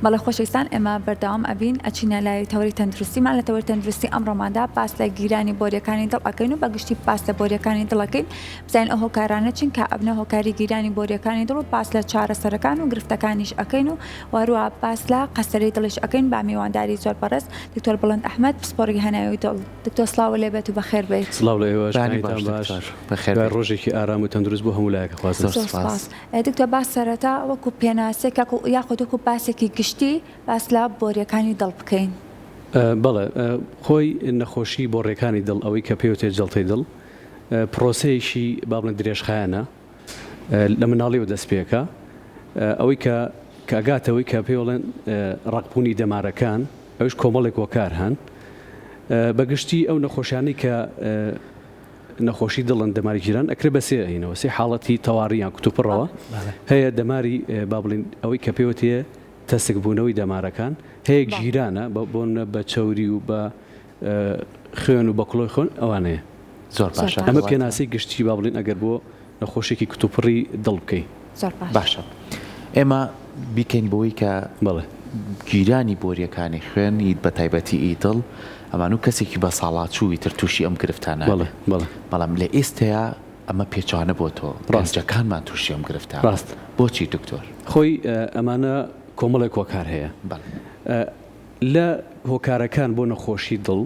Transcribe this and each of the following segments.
بەڵێ خۆشەویستان ئێمە بەردەوام ئەبین ئەچینە لای تەوەری تەندروستیمان لە تەوەری تەندروستی ئەمڕۆماندا باس لە گیرانی بۆریەکانی دڵ ئەکەین و بە گشتی باس لە بۆریەکانی دڵ ئەکەین بزانین ئەو هۆکارانە چین کە ئەبنە هۆکاری گیرانی بۆریەکانی دڵ و باس لە چارەسەرەکان و گرفتەکانیش ئەکەین و وەهەروەها باس لە قەستەرەی دڵیش ئەکەین با میوانداری زۆر بەڕێز دکتۆر بڵند ئەحمەد پسپۆڕی هەناوی دڵ دکتۆر سڵاو لێ بێت و بەخێر بێیت. سڵاو لە ئێوەش بەیانی بەیانیتان باش باش دکتۆر بەخێر هیوای بێیت. ڕۆژێکی ئارام و تەندروست بۆ هەموو لایەک ئەخوازم. زۆر زۆر سوپاس. سوپاس دکتۆر با سەرەتا وەکو پێناسەیەک یاخود وەکو باسێکی گشتی باس لە بۆریەکانی دڵ بکەین. بەڵێ خۆی نەخۆشی بۆڕیەکانی دڵ ئەوەی کە پێوترێت جەڵتەی دڵ پرۆسەیەکی با بڵێن درێژخایەنە لە مناڵیەوە دەست پێکا ئەوەی کە کە ئەگاتەوەی کە پێوەڵێن ڕەقبوونی دەمارەکان ئەوش کۆمەڵێک هۆکار هەن بەگشتی ئەو نەخۆشیانەی کە نەخۆشی دڵن دەماری گیران ئەکرێ بە سێ هینەوە سێ حاڵەتی تەواریان کوتوپڕەوە هەیە دەماری با بڵین ئەوەی کە پێوتێ تەسکبوونەوەی دەمارەکان هەیە گیرانە بە بۆن بە چەوری و بە خوێن و بە کڵۆی خۆن ئەوانەیە. زۆر باشە ئەمە پێناسەی گشتی با بڵێین ئەگەر بۆ نەخۆشێکی کتوپڕی دڵ بکەی. زۆر باش. باشە ئێمە بیکەین بەوەی کە بەڵێ. گیرانی بۆریەکانی خوێن ی بە تایبەتی ئی دڵ ئەمان و کەسێکی بە ساڵاچوو ئیتر تووشی ئەم گرفتانە بەڵێ بەڵێ. بەڵام لە ئێستەیا ئەمە پێچەوانە بۆتەوە ڕاستە. گەنجەکانمان تووشی ئەم گرفتە ئەبن ڕاستە. بۆچی دکتۆر؟ خۆی ئەمانە کۆمەڵێک هۆکار هەیە. بەڵێ. لە هۆکارەکان بۆ نەخۆشی دڵ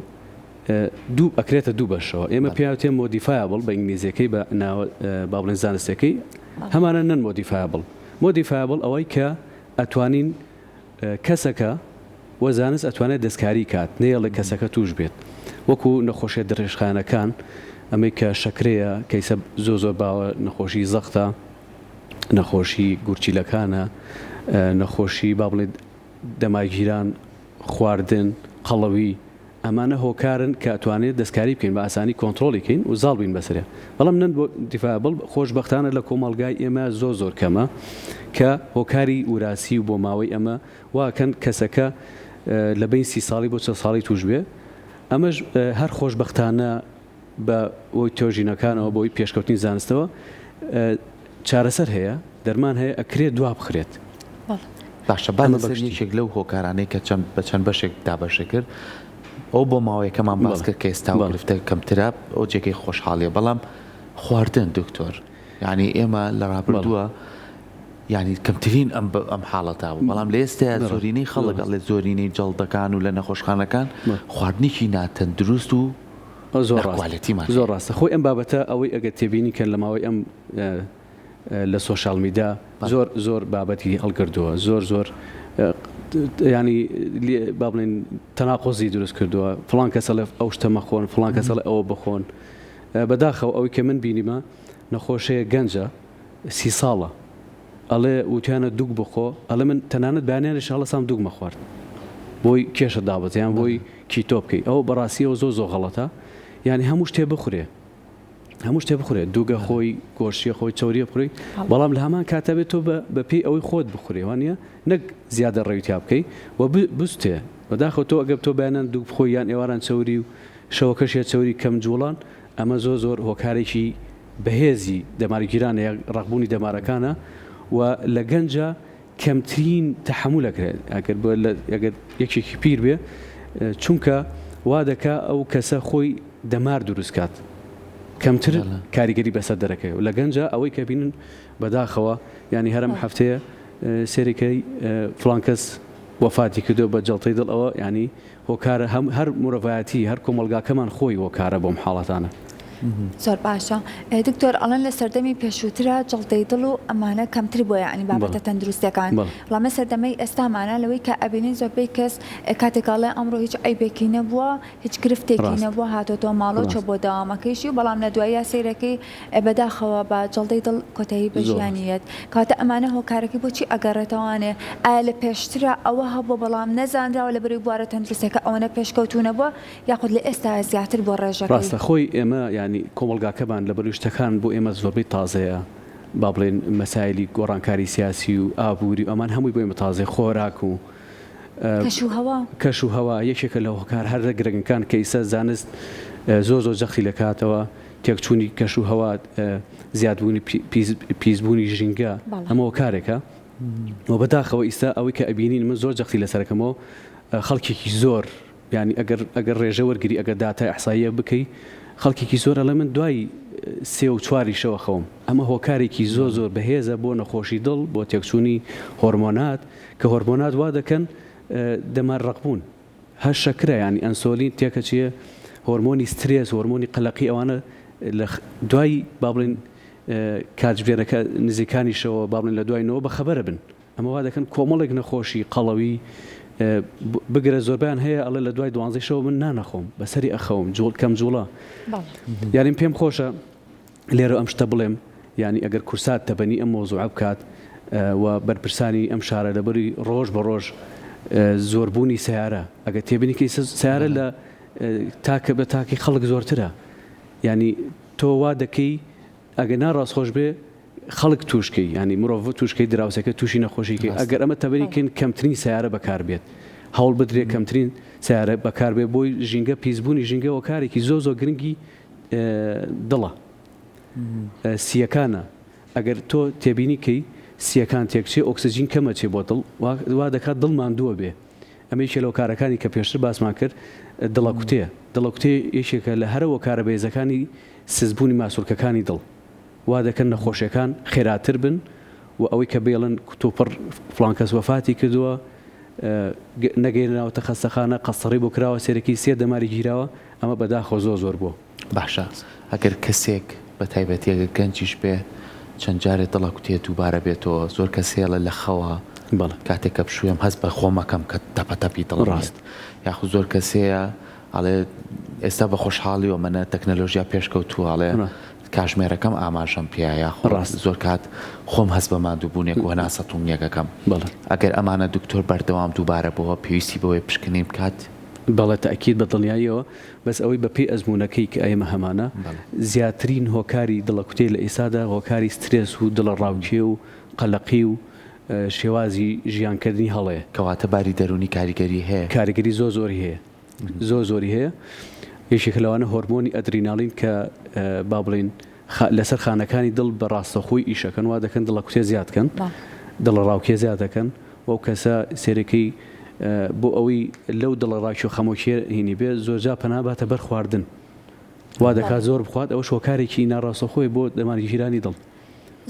دوو ئەکرێتە دوو بەشەوە ئێمە پێیان وتێ modifiable بە ئینگلیزیەکەی بە ناوە با بڵێن زانستەکەی هەمانە non modifiable modifiable ئەوەی کە ئەتوانین کەسەکە وە زانست ئەتوانێت دەستکاری کات نەیەڵێ کەسەکە توش بێت وەکو نەخۆشیە درێژخایەنەکان ئەمەی کە شەکرەیە کەیسە زۆر زۆر باوە نەخۆشی زەختە نەخۆشی گورچیلەکانە نەخۆشی با بڵێن دەمارگیران، خواردن، قەڵەوی، ئەمانە هۆکارن کە ئەتوانێت دەستکاری بکەین بە ئاسانی کۆنتڕۆڵی کەین و زاڵ بین بەسەریا بەڵام non modifiable خۆشبەختانە لە کۆمەڵگای ئێمە زۆر زۆر کەمە کە هۆکاری وراسی و بۆماوەی ئەمە واکەن کەسەکە لە بین سی ساڵی بۆ چل ساڵی توش بێ ئەمەش هەر خۆشبەختانە بە هۆی تۆژینەکانەوە بۆی پێشکەوتنی زانستەوە چارەسەر هەیە دەرمان هەیە ئەکرێت دوا بخرێت. باشە با لەسەر یەکێک لەو هۆکارانەی کە چەند بە چەند بەشێک دابەشی کرد ئەو بۆ ماوەیەکەمان باس کرد کە ئێستا و گرفتە کەمترە ئەو جێگەی خۆشحاڵیە بەڵام خواردن دکتۆر یعنی ئێمە لە ڕابردووە یعنی کەمترین ئەم ئەم حاڵەتە بوو بەڵام لە ئێستا زۆرینەی خەڵک ئەڵێ زۆرینەی جەڵدەکان و لە نەخۆشخانەکان خواردنێکی ناتەندروست و زۆر ڕاستە زۆر ڕاستە خۆی ئەم بابەتە ئەوەی ئەگەر تێبینی کەن لە ماوەی ئەم لە social media زۆر زۆر بابەتی هەڵگردووە زۆر زۆر ینی با بڵێن تەناقۆزی دروست کردووە فلان کەسە لە ئەو شتە مەخۆن فلان کەسە لە ئەوە بخۆن بەداخەوە ئەوەی کە من بینیمە نەخۆشەیە گەنجە سی ساڵە ئەڵێ وتیانە دوگ بخۆ ئەڵێ من تەنانەت بەیانیانیش هەڵەسام دوگمە خوارد بۆی کێشە دابەزێ یان بۆی keto بکەی ئەوە بەڕاستیەوە زۆر زۆر غەڵەتە یعنی هەموو شتێ بخورێ هەموو شتێ بخورێ دوگە خۆی گۆشیە خۆی چوریە بخوری بەڵام لە هەمان کاتە بێت تۆ بە پێی ئەوەی خۆت بخورێ وانە نەک زیادە ڕەوی تیا بکەی و بستێ بەداخەوە تۆ ئەگەر تۆ بەیانیان دوگ بخۆی یان ئێواران چەوری و شەوەکەشیە چەوری کەم جوڵان ئەمە زۆر زۆر هۆکارێکی بەهێزی دەمارگیرانە یا ڕەقبوونی دەمارەکانە و لە گەنجا کەمترین تەحەمول ئەکرێت ئەگەر ئەگەر یەکێکی پیر بێ چونکە وا دەکا ئەو کەسە خۆی دەمار دروست کات کەمتر کاریگەری بەسەر دەرەکەوێت لە گەنجە ئەوەی کە بینن بەداخەوە ینی هەرم هەفتەیە سێریکەی فلان کەس وەفاتی کردو بە جەڵتەی دڵ ئەوە ینی هۆکارە هەم هەر مرۆڤایەتی هەر کۆمەڵگاکەمان خۆی هۆکارە بۆم حاڵەتانە. زۆر باشە دکتۆر ئەڵێن لە سەردەمی پێشووترا جەڵتەی دڵ و ئەمانە کەمتر بووە یانی بابەتە تەندروستیەکان بەڵام لە سەردەمەی ئێستامانە لەوەی کە ئەبینین زۆربەی کەس کاتێک ئەڵێ ئەمڕۆ هیچ عەیبێکی نەبووە هیچ گرفتێکی نەبووە هاتۆتەوە ماڵەوە چۆ بۆ دەوامەکەیشی و بەڵام لە دواییا سەیرەکەی بەداخەوە بە جەڵدەی دڵ کۆتایی بە ژیانی یەت. کەواتە ئەمانە هۆکارەکەی بۆچی ئەگەڕێتەوانێ؟ ئایا لە پێشترا ئەوە هەبووە بەڵام نەزانراوە لەبەرئەوەی بوارە تەندروستیەکە ئەوەنە پێشکەوتوو نەبووە یاخود لە ئێستایا زیاتر بووە ڕێژەکەی؟ ڕاستە خۆی ئێمە یانی کۆمەڵگاکەمان لەبەرئەوەی شتەکان بۆ ئێمە زۆربەی تازەیە با بڵێین مەسایلی گۆڕانکاری سیاسی و ئابووری و ئەمان هەمووی بۆ ئێمە تازەیە خۆراک و کەش و هەوا. کەش و هەوا یەکێکە لە هۆکار هەرە گرنگەکان کە ئیستا زانست زۆر زۆر جەختی لێکاتەوە تێکچوونی کەش و هەوا، زیادبوونی پیسبوونی ژینگە، ئەمە هۆکارێکە. و بەداخەوە ئیستا ئەوەی کە ئەبینین من زۆر جەختی لەسەرەکەمەوە خەڵکێکی زۆر یانی ئەگەر ئەگەر ڕێژە وەرگری ئەگەر داتای ئەحساییە بکەی خەڵکێکی زۆر ئەڵێ من دوای سێ و چواری شەوە خەوم ئەمە هۆکارێکی زۆر زۆر بەهێزە بۆ نەخۆشی دڵ بۆ تێکچوونی هۆرمۆنات کە هۆرمۆنات وا دەکەن دەمار ڕەقبوون هەر شەکرە یانی ئەنسۆلین تێکەچێ هۆرمۆنی سترێس هۆرمۆنی قەلەقی ئەوانە لە دوای با بڵێن کاتژمێرەکە نزیکانی شەوە با بڵێن لە دوای نەوە بەخەبەرە بن ئەمە وا دەکەن کۆمەڵێک نەخۆشی قەڵەوی بگرە زۆربیان هەیە ئەڵێ لە دوای دوانزەی شەوە من نانەخۆم بەسەری ئەخەوم جوڵ کەم جوڵە یاریم پێم خۆشە لێرە ئەم شتە بڵێم یانی ئەگەر کورسات تەبەنی ئەم مەوزوعە بکات و بەرپرسانی ئەم شارە لەبەری ڕۆژ بە ڕۆژ زۆربوونی سیارە ئەگەر تێبینیکەی سیارە لە تاکە بە تاکی خەڵک زۆرترە ینی تۆ وا دەکەی ئەگەر نا ڕاست خۆش بێ خەڵک توشکەی یانی مرۆڤ توشکەی دراوسێکە توشی نەخۆشی کەی ئەگەر ئەمە تەبەری کەین کەمترین سیارە بەکار بێت هەوڵ بدرێ کەمترین سیارە بەکار بێ بۆی ژینگە پیسبوونی ژینگە هۆکارێکی زۆر زۆر گرنگی دڵە سیەکانە ئەگەر تۆ تێبینی کەی سیەکان تێکچێ ئۆکسجین کەمە چێ بۆ دڵ وا دەکات دڵ ماندووە بێ ئەمە یەکێ لە هۆکارەکانی کە پێشتر باسمان کرد دڵەکوتێ دڵەکوتێ یەکێکە لە هەرە هۆکارە بەهێزەکانی سستبوونی ماسولکەکانی دڵ وا دەکەن نەخۆشیەکان خێراتر بن و ئەوەی کە بێڵن کتوپڕ فڵان کەس وەفاتی کردووە نەگەیەنراوەتە خەستەخانە قەستەڕی بۆ کراوە سێرەکی سێ دەماری گیراوە ئەمە بەداخەوە زۆر زۆر بووە. باشە ئەگەر کەسێک بە تایبەتی ئەگەر گەنجیش بێ چەند جارێ دڵەکوتێ دووبارە بێتەوە زۆر کەس هەیە لە خەوا بەڵێ. کاتێک کە بشوێم هەست بە خۆم ئەکەم کە تەپە تەپی دڵم ڕاست. یەت یاخود زۆر کەس هەیە ئەڵێ ئێستا بە خۆشحاڵیەوە مەنە تەکنەلۆژیا پێشکەوتووە ئەڵێ کاژمێرەکەم ئاماژەم پێیە یاخود ڕاست. زۆر کات خۆم هەست بە ماندووبوونێک و هەناسە توونگێک ئەکەم بەڵێ. ئەگەر ئەمانە دکتۆر بەردەوام دووبارە بۆوە پێویستی بەوەیە پشکنین بکات؟ بەڵێ تەئکید بە دڵنیاییەوە بەس ئەوەی بە پێی ئەزموونەکەی کە ئێمە هەمانە زیاترین هۆکاری دڵەکوتێ لە ئێستادا هۆکاری سترێس و دڵەڕاوکێ و قەلەقی و شێوازی ژیانکردنی هەڵەیە. کەواتە باری دەروونی کاریگەری هەیە؟ کاریگەری زۆر زۆری هەیە زۆر زۆری هەیە یەکێکە لەوانە هۆرمۆنی ئەدریناڵین کە با بڵێین لەسەر خانەکانی دڵ بە ڕاستەخۆی ئیشەکەن وا دەکەن دڵەکوتێ زیاد کەن دڵەڕاوکێ زیاد دەکەن وەو کەسە سێرەکەی بۆ ئەوەی لەو دڵەڕاوکێ و خەمۆکیە هینی بێ زۆرجا پەنا باتە بەر خواردن وا دەکات زۆر بخوات ئەوەش هۆکارێکی ناڕاستەخۆی بۆ دەمارگیرانی دڵ.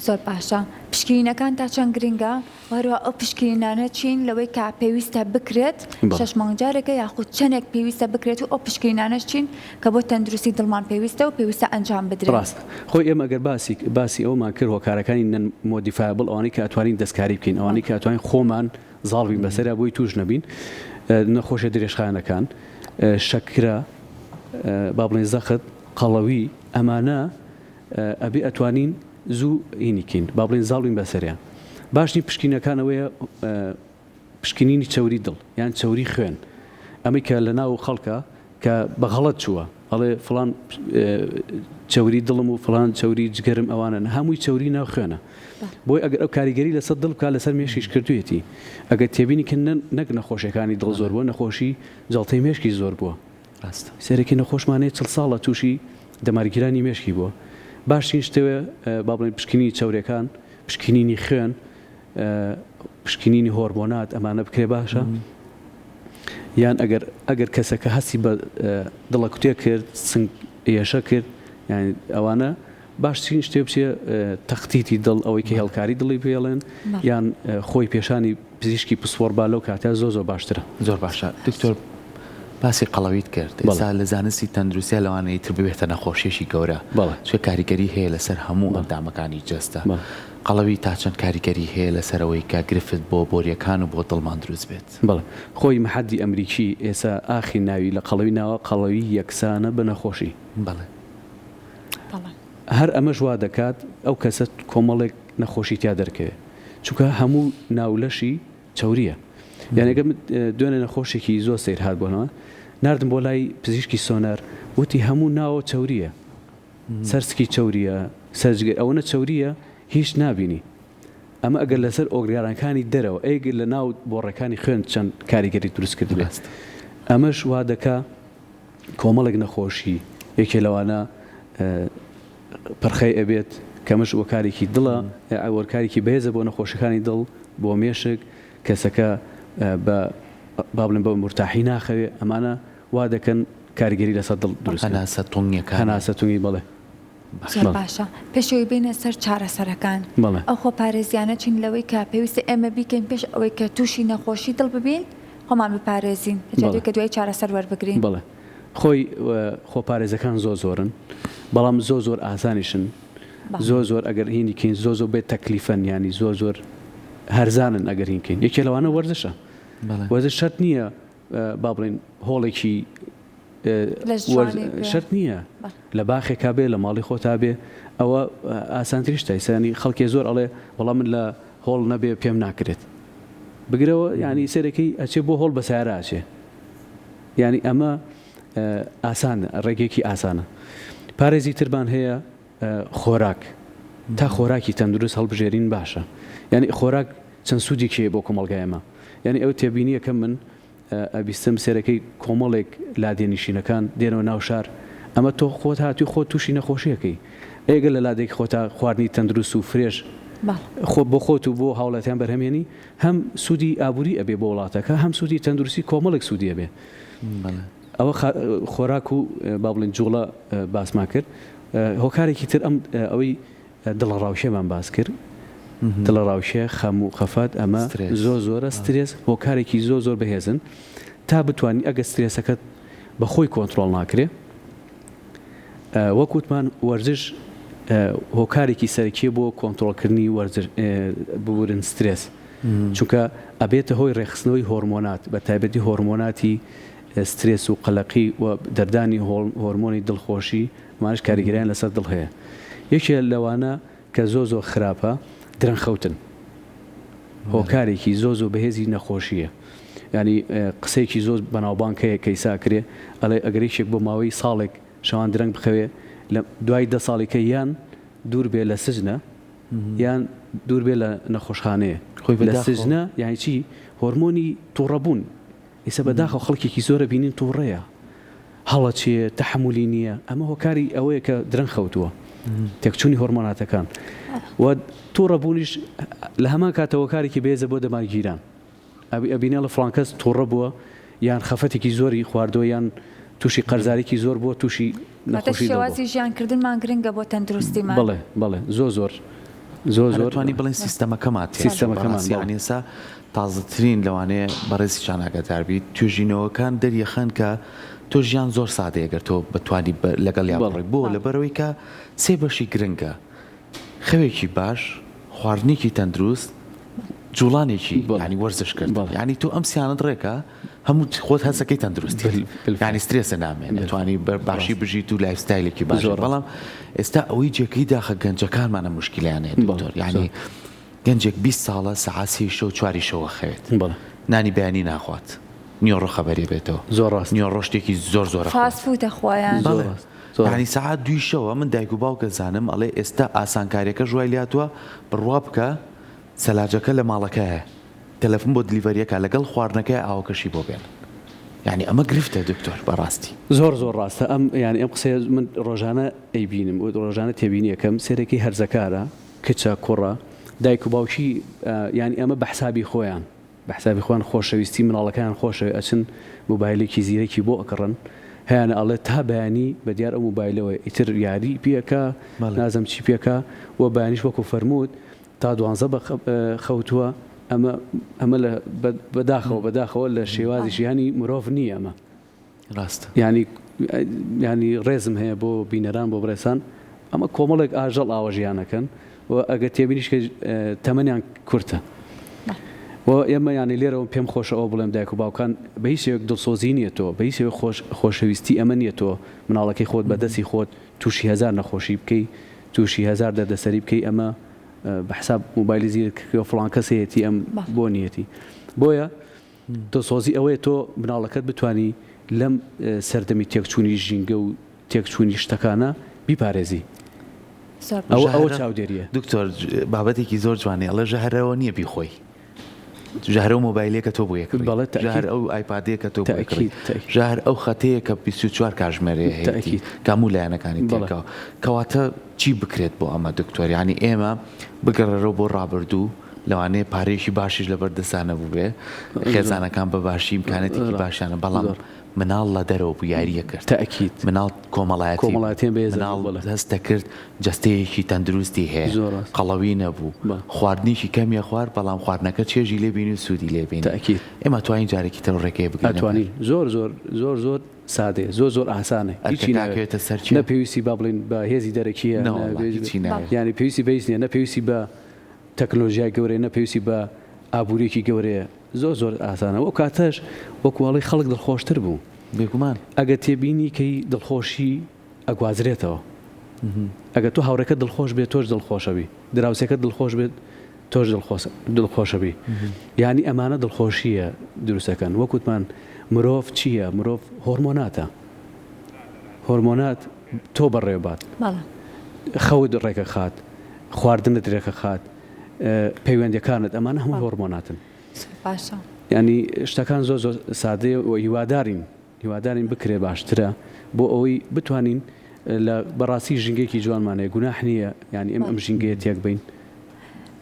زۆر باشە پشکنینەکان تا چەند گرنگە و هەروەها ئەو پشکنینانە چین لەوەی کە پێویستە بکرێت شەش مانگ جارێکە یاخود چەندێک پێویستە بکرێت و ئەو پشکنینانەش چین کە بۆ تەندروستی دڵمان پێویستە و پێویستە ئەنجام بدرێن. ڕاستە خۆی ئێمە گەر باسی باسی ئەوەمان کرد هۆکارەکانی non modifiable ئەوانەی کە ئەتوانین دەستکاری بکەین ئەوانەی کە ئەتوانین خۆمان زاڵ بین بەسەریا بۆی توش نەبین نەخۆشیە درێژخایەنەکان شەکرە با بڵێین زەخت قەڵەوی ئەمانە ئەبێ ئەتوانین زوو هینی کەین با بڵێین زاڵ بین بەسەریان باشترین پشکینەکان ئەوەیە پشکنینی چەوری دڵ یان چەوری خوێن ئەمەی کە لە ناو خەڵکە کە بە غەڵەت چووە ئەڵێ فڵان چەوری دڵم و فڵان چەوری جگەرم ئەوانن هەمووی چەوری ناو خوێنە بۆی ئەگەر ئەو کاریگەری لەسەر دڵ بکات لەسەر مێشکیش کردوێتی ئەگەر تێبینی کە نەک نەخۆشیەکانی دڵ زۆر بووە نەخۆشی جەڵتەی مێشکی زۆر بووە ڕاستە. سەرەکی نەخۆشمان هەیە 40 ساڵە تووشی دەمارگیرانی مێشکی بووە باشترین شتەوێ با بڵێین پشکنینی چەورەکان پشکنینی خوێن پشکنینی هۆرمۆنات ئەمانە بکرێ باشە یان ئەگەر ئەگەر کەسەکە هەستی بە دڵەکوتێ کرد سنگ ئێشە کرد یان ئەوانە باشترین شتێ بچێ تەختیتی دڵ ئەوەی کە هێڵکاری دڵی پێڵێن یان خۆی پێشانی پزیشکی پسپۆڕ با لەو کاتە زۆر زۆر باشترە. زۆر باشە دکتۆر باسی قەڵەویت کرد ئێستا لە زانستی تەندروستیا لەوانەیە تر ببێتە نەخۆشیەکی گەورە چونکە کاریگەری هەیە لەسەر هەموو ئەندامەکانی جەستە قەڵەوی تا چەند کاریگەری هەیە لەسەر ئەوەی کە گرفت بۆ بۆریەکان و بۆ دڵمان دروست بێت؟ بەڵێ خۆی مەحەدی ئەمریکی ئێسا ئاخی ناوی لە قەڵەوی ناوە قەڵەوی یەکسانە بە نەخۆشی. بەڵێ. هەر ئەمەش وا دەکات ئەو کەسە کۆمەڵێک نەخۆشی تیا دەرکەوێ چونکە هەموو ناو لەشی چەوریە یانی ئەگەر من دوێنێ نەخۆشێکی زۆر سەیر هات بۆنەوە ناردم بۆ لای پزیشکی سۆنەر وتی هەموو ناوە چەوریە سەر سکی چەوریە سەر جگەر ئەوەنە چەوریە هیچ نابینی ئەمە ئەگەر لەسەر ئۆگرانەکانی دەرەوە ئەی لە ناو بۆڕەکانی خوێن چەند کاریگەری دروست کردبێت ئەمەش وا دەکا کۆمەڵێک نەخۆشی یەکێ لەوانە پرخەی ئەبێت کەمەش وەکارێکی دڵە وەرکارێکی بەهێزە بۆ نەخۆشەکانی دڵ. بۆ مێشک، کەسەکە بە با بڵێم بە مورتاحی ناخەوێ، ئەمانە وا دەکەن کاریگەری لەسەر دڵ دروست کەن. هەناسە تونگیەکان. هەناسە تونگی بەڵێ. زۆر باشە پێش ئەوەی بێینە سەر چارەسەرەکان ئەو خۆپارێزیانە چین لەوەی کە پێویستە ئێمە بیکەین پێش ئەوەی کە تووشی نەخۆشی دڵ ببین خۆمان بپارێزین لەجیاتی کە دوای چارەسەر وەربگرین؟ بەڵێ خۆی خۆپارێزەکان زۆر زۆرن بەڵام زۆر زۆر ئاسانیشن زۆر زۆر ئەگەر هینی کەین زۆر زۆر بێ تەکلیفەن یانی زۆر زۆر هەرزانن ئەگەر هین کەین یەکێ لەوانە وەرزشە وەرزش شەرت نییە با بڵێین هۆڵێکی شەرت نییە لە باخێکا بێ لە ماڵی خۆتا بێ ئەوە ئاسانتریش تایسانی خەڵکێ زۆر ئەڵێ وەڵام من لە هۆڵ نەبێ پێم ناکرێت بگرەوە ینی سەرەکەی ئەچێ بۆ هۆڵ بە سیارە ئەچێ ینی ئەمە ئاسان ڕێگەیەکی ئاسانە پارێزی ترمان هەیە خۆراک تا خۆراکی تەندروست هەڵبژێرین باشە یانی خۆراک چەند سوودێکی هەیە بۆ کۆمەڵگای ئێمە یانی ئەو تێبینیەکەم من ئەبیستم سێرەکەی کۆمەڵێک لادێنشینەکان دێنەوە ناو شار ئەمە تۆ خۆت هاتووی خۆت تووشی نەخۆشیەکەی ئێگە لە لادێکی خۆتا خواردنی تەندروست و فرێش خۆ بۆ خۆت و بۆ هاوڵاتیان بەرهەمێنی هەم سوودی ئابووری ئەبێ بۆ وڵاتەکە هەم سوودی تەندروستی کۆمەڵێک سوودی ئەبێ ئەوە خۆراک و با بڵێن جوڵە باسمان کرد هۆکارێکی تر ئەم ئەوەی دڵەڕاوکێمان باس کرد دڵەڕاوکێ خەم و خەفەت ئەمە زۆر زۆرە سترێس هۆکارێکی زۆر زۆر بەهێزن تا بتوانانی ئەگە سترێسەکەت بە خۆی کۆنتترۆل ناکرێ وەک وتمان وەرزش هۆکارێکی سەرەکیە بۆ کۆنتترۆلکردنی وەرزش ببورن سترێس چونکە ئەبێتە هۆی ڕێکخستنەوەی هۆرمۆنات بە تایبەتی هۆرمۆناتی سترێس و قەلەقی و دەردانی هۆرمۆنی دڵخۆشی ئەمانەش کاریگەریان لەسەر دڵ هەیە یەکێ لەوانە کە زۆر زۆر خراپە درەنگ خەوتن هۆکارێکی زۆر زۆر بەهێزی نەخۆشیە یانی قسەیەکی زۆر بەناوبانگ هەیە کە ئیسا کرێ ئەڵێ ئەگەر یەکێک بۆ ماوەی ساڵێک شەوان درەنگ بخەوێ لە دوای دە ساڵیکە یان دوور بێ لە سجنە یان دوور بێ لە نەخۆشخانەیە خۆی لە سجنە یانی چی هۆرمۆنی توڕەبوون ئیسە بەداخەوە خەڵکێکی زۆرە بینین توڕەیە هەڵەچێ تەحەمولی نییە ئەمە هۆکاری ئەوەیە کە درەنگ خەوتووە تێکچوونی هۆرمۆناتەکان و توڕەبوونیش لە هەمان کاتە هۆکارێکی بەهێزە بۆ دەمارگیران ئەبینێ لە فڵان کەس توڕە بووە یان خەفەتێکی زۆری خواردووە یان تووشی قەرزارێکی زۆر بووە تووشی نەخۆشی دڵ بووە. شێوازی ژیانکردنمان گرنگە بۆ تەندروستیمان. بەڵێ بەڵێ زۆر زۆر زۆر زۆر. ئەتوانی بڵێین سیستەمەکەمان تێکچوو بەڕاستی یانی ئێستا تازەترین لەوانەیە بەڕێزیشان ئاگادار بیت توێژینەوەکان دەریەخەن کە تۆ ژیان زۆر سادەیە گەر تۆ بتوانی لەگەڵیا بڕۆی بۆ لەبەرئەوەی کە سێ بەشی گرنگە خەوێکی باش، خواردنێکی تەندروست، جوڵانێکی یانی وەرزش کردن یانی تۆ ئەم سیانەت ڕێکە هەموو خۆت هەسەکەی تەندروستی یانی سترێسە نامێنێت توانی بە باشی بژیت و lifestyle ێکی باش بەڵام ئێستا ئەوەی جێگەی داخە گەنجەکانمانە موشکیلەیان هەیە دکتۆر یانی گەنجێک 20 ساڵە سەعات سێی شەو چواری شەوە خەوێت نانی بەیانی ناخوات نیۆڕۆ خەبەری بێتەوە زۆر ڕاست نیۆڕۆ شتێکی زۆر زۆرە fast food ئەخوایان بەڵێ یانی سەعات دووی شەوە من دایک و باوکە زانم ئەڵێ ئێستا ئاسانکاریەکەش وای لاتوە بڕوا بکە سەلاجەکە لە ماڵەکایە تەلەفون بۆ delivery یەکە لەگەڵ خواردنەکەی ئاوەکەشی بۆ بێنن یانی ئەمە گرفتە دکتۆر بەڕاستی. زۆر زۆر ڕاستە ئەم یانی ئەم قسەیە من ڕۆژانە ئەیبینم و ڕۆژانە تێبینی ئەکەم سەیرەکەی هەرزەکارە کچە کوڕە دایک و باوکی یانی ئەمە بە حسابی خۆیان بە حسابی خۆیان خۆشەویستی مناڵەکەیان خۆشەوێ ئەچن موبایلێکی زیرەکی بۆ ئەکڕن هەیانە ئەڵێ تا بەیانی بە دیار ئەو موبایلەوەیە ئیتر یاری پێکا نازم چی پێکا و بەیانیش وەکو فەرمووت تا دوانزە بە خەوتووە ئەمە ئەمە لە بەداخەوە بەداخەوە لە شێوازی ژیانی مرۆڤ نییە ئەمە ڕاستە. یانی یانی ڕێزم هەیە بۆ بینەران بۆ بڕێسان ئەمە کۆمەڵێک ئاژەڵ ئاوە ژیانەکەن و ئەگەر تێبینیش کە تەمەنیان کورتە و ئێمە یانی لێرەوە پێم خۆشە ئەوە بڵێم دایک و باوکان بە هیچ شێوەیەک دڵسۆزی نییە تۆ بە هیچ شێوەیەک خۆش خۆشەویستی ئەمە نییە تۆ مناڵەکەی خۆت بە دەستی خۆت تووشی هەزار نەخۆشی بکەی تووشی هەزار دەردەسەری بکەی ئەمە بە حساب مۆبایلی زیرەک فڵان کەس هەیەتی ئەم بۆ نیەتی بۆیە دڵسۆزی ئەوەیە تۆ مناڵەکەت بتوانی لەم سەردەمی تێکچوونی ژینگە و تێکچوونی شتەکانە بیپارێزی. ئەوە ئەوە چاودێریە. دکتۆر بابەتێکی زۆر جوانی ئەڵێ ژەهرەوە نییە بیخۆی ژەهر ئەو مۆبایلەیە کە تۆ بۆی ئەکڕی بەڵێ تەئکید. ژەهر ئەو ئایپادەیە کە تۆ بۆی ئەکڕی تەئکید تەئکید. ژەهر ئەو خەتەیە کە 24 کاژمێرەیە هەیەتی تەئکید. کە هەموو لایەنەکانی بەڵێ. تێکەوە کەواتە چی بکرێت بۆ ئەمە دکتۆر یانی ئێمە بگەڕێرەوە بۆ ڕابردوو. لەوانەیە پارەیەکی باشیش لەبەر دەستا نەبووبێ، خێزانەکان بە باشی ئیمکانەتێکی باشیان بەڵام مناڵ لە دەرەوە بوو یارییە کرد. تەئکید. مناڵ کۆمەڵایەتی بوو. کۆمەڵایەتیان بەهێز مناڵ بوو، بەڵێ. هەست دەکرد جەستەیەکی تەندروستی هەیە. زۆر ڕاست. قەڵەوی نەبوو. بەڵێ. خواردنێکی کەمی ئەخوارد بەڵام خواردنەکە چێژی لێ بینی و سوودی لێ بینی. تەئکید. ئێمە ئەتوانین جارێکی تر ئەو ڕێگەیە بگرینە بەر. ئەتوانین. زۆر زۆر زۆر زۆر سادەیە. زۆر زۆر ئاسانە. هیچی ئەرکەکە ناوێت. ئەکەوێتە سەر کێ؟ نە پێویستی با بڵێین بە هێزی دەرەکییە، نە نەوەڵا پێویستی هیچی ناوێت. یانی پێویستی بە هیچ نییە. نە پێویستی بە تەکنۆلۆژیای گەورەیە، نە پێویستی بە ئابوورییەکی گەورەیە. زۆر زۆر ئاسانە و ئەو کاتەش وەکو ئەڵێی خەڵک دڵخۆشتر بوو. بێگومان. ئەگەر تێبینی کەی دڵخۆشی ئەگوازرێتەوە. ئەگەر تۆ هاوڕێکەت دڵخۆش بێت تۆش دڵخۆشەبی، دراوسێکەت دڵخۆش بێت تۆش دڵخۆشەبی. یانی ئەمانە دڵخۆشییە دروست ئەکەن. وەک وتمان مرۆڤ چییە؟ مرۆڤ هۆرمۆناتە. هۆرمۆنات تۆ بەڕێوەبات. خەوت ڕێکەخات، خواردنت رێکەخات، پەیوەندیەکانت ئەمانە هەمووی هۆرمۆناتن. باشە. یانی شتەکان زۆر زۆر سادەیە و هیوادارین هیوادارین بکرێ باشترە بۆ ئەوەی بتوانین لە بەڕاستی ژینگەیەکی جوانمان هەیە گوناح نییە یانی ئێمە ئەم ژینگەیە تێک بەین.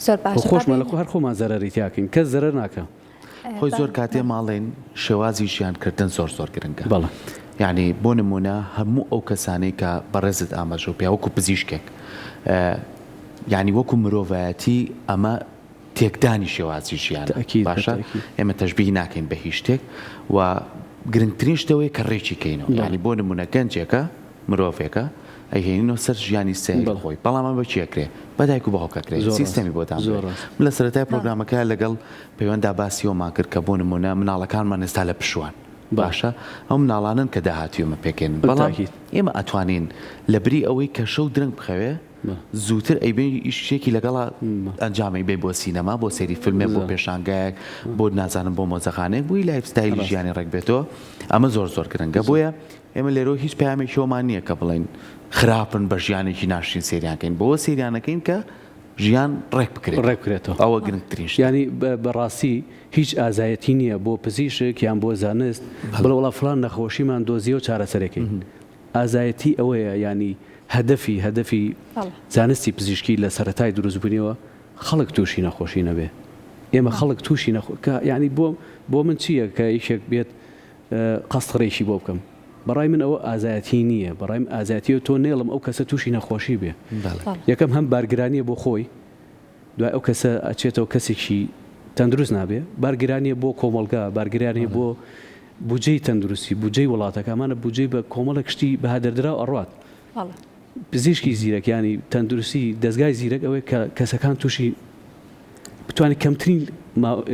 زۆر باشە. خۆشمان لە هەر خۆمان زەرەری تیاکەین کەس زەرەر ناکا. خۆی زۆر کاتێ ماڵێن شێوازی ژیان کردن زۆر زۆر گرنگە بەڵێ. یعنی بۆ نمونە هەموو ئەو کەسانەی کە بەڕێزت ئاماژەو پێ وەکو پزیشکێک یعنی وەکو مرۆڤایەتی ئەمە تێکدانی شێوازی ژیانە تەئکید باشە بەتەئکید. ئێمە تەشبیهی ناکەین بە هیچ شتێک و گرنگترین شت ئەوەیە کە ڕێکی کەینەوە بەڵێ. یعنی بۆ نمونە گەنجێکە مرۆڤێکە ئەیهێنینەوە سەر ژیانی سەیری بەڵێ. خۆی بەڵام ئەمە بە کێ ئەکرێ بە دایک و باوک ئەکرێ زۆر ڕاست سیستەمی بۆ دانرێ زۆر ڕاست. من لە سەرەتای بەڵێ. پرۆگرامەکە لەگەڵ پەیوەندا باسی ئەومان کرد کە بۆ نمونە مناڵەکانمان ئێستا لە پشووان بەڵێ. باشە ئەو مناڵانەن کە داهاتووی ئێمە پێکێنن بەڵام تەئکید. ئێمە ئەتوانین لە بری ئەوەی کە شەو درەنگ بخەوێ زووتر ئەیبەی ئیشێکی لەگەڵا ئەنجام ئەیبەی بۆ سینەما بۆ سەیری فیلمێک بۆ پێشانگایەک بۆ نازانم بۆ مۆزەخانەیەک بۆی life style ی ژیانی ڕێک بێتەوە ئەمە زۆر زۆر گرنگە بۆیە ئێمە لێرەوە هیچ پەیامێکی ئەومان نییە کە بڵێین خراپن بە ژیانێکی ناشرین سەیریان کەین بەوە سەیریانەکەین کە ژیان ڕێک بکرێت ڕێک بکرێتەوە ئەوە گرنگترین شتە. یانی بەڕاستی هیچ ئازایەتی نییە بۆ پزیشک یان بۆ زانست بڵێ وەڵا فڵان نەخۆشیمان دۆزیەوە چارەسەرەکەین ئازایەتی ئەوەیە یانی هەدەفی هەدەفی زانستی پزیشکی لە سەرەتای دروستبوونیەوە خەڵک تووشی نەخۆشی نەبێ ئێمە خەڵک تووشی نەخۆ کە یانی بۆ بۆ من چییە کە یەکێک بێت قەستڕێکی بۆ بکەم بەڕای من ئەوە ئازایەتی نییە بەڕای من ئازایەتیە تۆ نێڵم ئەو کەسە تووشی نەخۆشی بێ یەکەم هەم بارگرانیە بۆ خۆی دوای ئەو کەسە ئەچێتەوە کەسێکی تەندروست نابێ بارگرانیە بۆ کۆمەڵگا بارگرانیە بۆ بودجەی تەندروستی بودجەی وڵاتەکە ئەمانە بودجەی بە کۆمەڵێک شتی بەهادەردراو ئەڕوات پزیشکی زیرەک یانی تەندروستی دەزگای زیرەک ئەوەیە کە کەسەکان تووشی بتوانێت کەمترین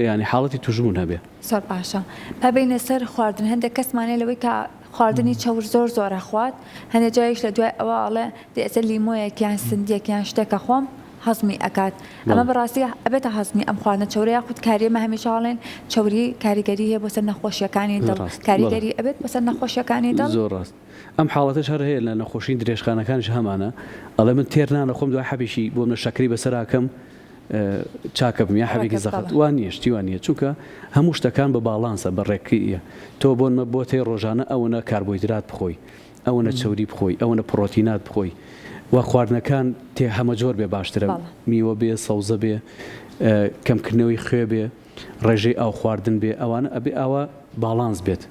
ینی حاڵەتی توشبوون هەبێ. زۆر باشە با بێینە سەر خواردن هەندێک کەسمان هەیە لەوەی کە خواردنی چەور زۆر زۆر ئەخوات هەندێک جاریش لە دوای ئەوە ئەڵێ دەی ئێستا لیمۆیەک یان سندیەک یان شتێک ئەخۆم هەزمی ئەکات ئەمە بەڕاستی ئەبێتە هەزمی ئەم خواردنە چەورە یاخود کاری ئێمە هەمیشە ئەڵێن چەوری کاریگەری هەیە بۆ سەر نەخۆشیەکانی دڵ کاریگەری ئەبێت بۆ سەر نەخۆشیەکانی دڵ؟ زۆر ڕاست ئەم حاڵەتەش هەر هەیە لە نەخۆشی درێژخانەکانیش هەمانە ئەڵێ من تێر نانەخۆم دوای حەبێکی بۆ منە شەکری بەسەراکەم چاکەبم یا حەبێکی زەخت وا نییە شتی وا نییە چونکە هەموو شتەکان بە باڵانسە بە ڕێکیە تۆ بۆنمە بۆت هەیە ڕۆژانە ئەوەنە کاربۆیدرات بخۆی ئەوەنە چەوری بخۆی ئەوەنە پڕۆتینات بخۆی و خواردنەکان تێ هەمەجۆر بێ باشترە میوە بێ سەوزە بێ کەمکردنەوەی خوێ بێ ڕێژەی ئاو خواردن بێ ئەوانە ئەبێ ئاوا باڵانس بێت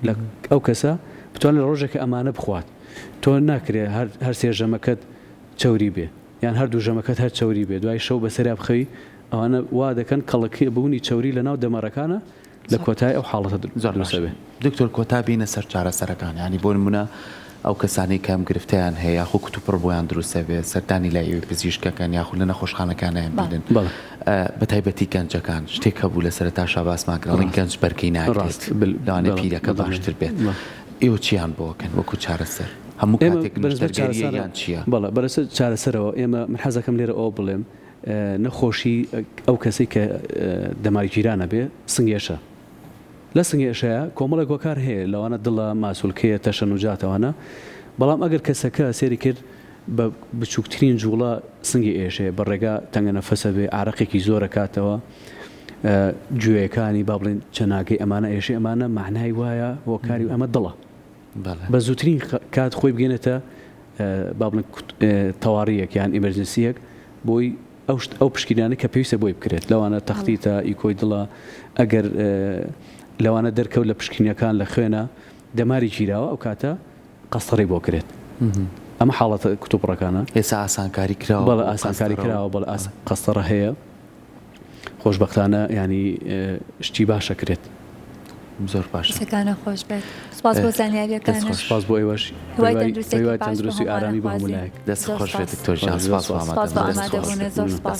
لە ئەو کەسە بتوانێت لە ڕۆژێکە ئەمانە بخوات تۆ ناکرێ هەر هەر سێ ژەمەکەت چەوری بێ یان هەردوو ژەمەکەت هەر چەوری بێ دوای شەو بەسەریا بخەوی ئەوانە وا دەکەن کەڵەکە بوونی چەوری لەناو دەمارەکانە لە کۆتای ئەو حاڵەتە زۆر دروست باشە ئەبێ. دکتۆر کۆتا بینە سەر چارەسەرەکان یانی بۆ نمونە ئەو کەسانەی کە ئەم گرفتەیان هەیە یاخو کتوپڕ بۆیان دروست ئەبێ سەردانی لای ئێوەی پزیشک ئەکەن یاخو لە نەخۆشخانەکانیان بینن بەڵێ. بە تایبەتی گەنجەکان شتێک هەبوو لە سەرەتاشا باسمان کرد ئەڵێن ڕاست گەنج بەرگەی ناگرێت ڕاست بل لەوانەیە بەڵێ پیرەکە بەدڵنیام باشتر بێت بەڵێ. ئێوە چیان بۆ ئەکەن وەکو چارەسەر هەموو ئێمە کاتێک بەنسبەت نەشتەرگەرییە چارەسەرە یان چییە؟ بەڵێ بەنسبەت چارەسەرەوە ئێمە من حەزەکەم لێرە ئەوە بڵێم نەخۆشی ئەو کەسەی کە دەمارگیران ئەبێ سنگێشە لە سنگێشەیە کۆمەڵێک هۆکار هەیە لەوانە دڵە ماسولکەیە تەشەنوجات ئەوانە بەڵام ئەگەر کەسەکە سێری کرد بە بچووکترین جوڵە سنگی ئێشێ بە ڕێگا تەنگە نەفەسە بێ ئارەقێکی زۆرە کاتەوە گوێیەکانی با بڵێن چەناگەی ئەمانە ئێشێ ئەمانە معنای وایە هۆکاری ئەمە دڵە بە زووترین کات خۆی بگەێنێتە با بڵێن تەواریەک یان ئیمەرجنسیەک بۆی. ئەو شت ئەو پشکینانەی کە پێویستە بۆی بکرێت لەوانە تەختیتە ئیکۆی دڵە ئەگەر لەوانە دەرکەوت لە پشکینەکان لە خوێنە دەماری گیراوە ئەو کاتە قەستەڕەی بۆ کرێت ئەمە حاڵەتە کتوپڕەکانە. ئێستا ئاسانکاری کراوە بەڵێ ئاسانکاری کراوە بەڵێ قەستەڕە هەیە. خۆشبەختانە یانی شتی باشە کرێت. زۆر باشە. قسەکانە خۆش بێت سپاس بۆ زانیاریەکانت. سپاس بۆ ئێوەش هیوای تەندروستی و ئارامی بۆ هەموو لایەک. دەست خۆش بێت دکتۆر گیان سپاس بۆ ئامادەبوونت. زۆر سپاس.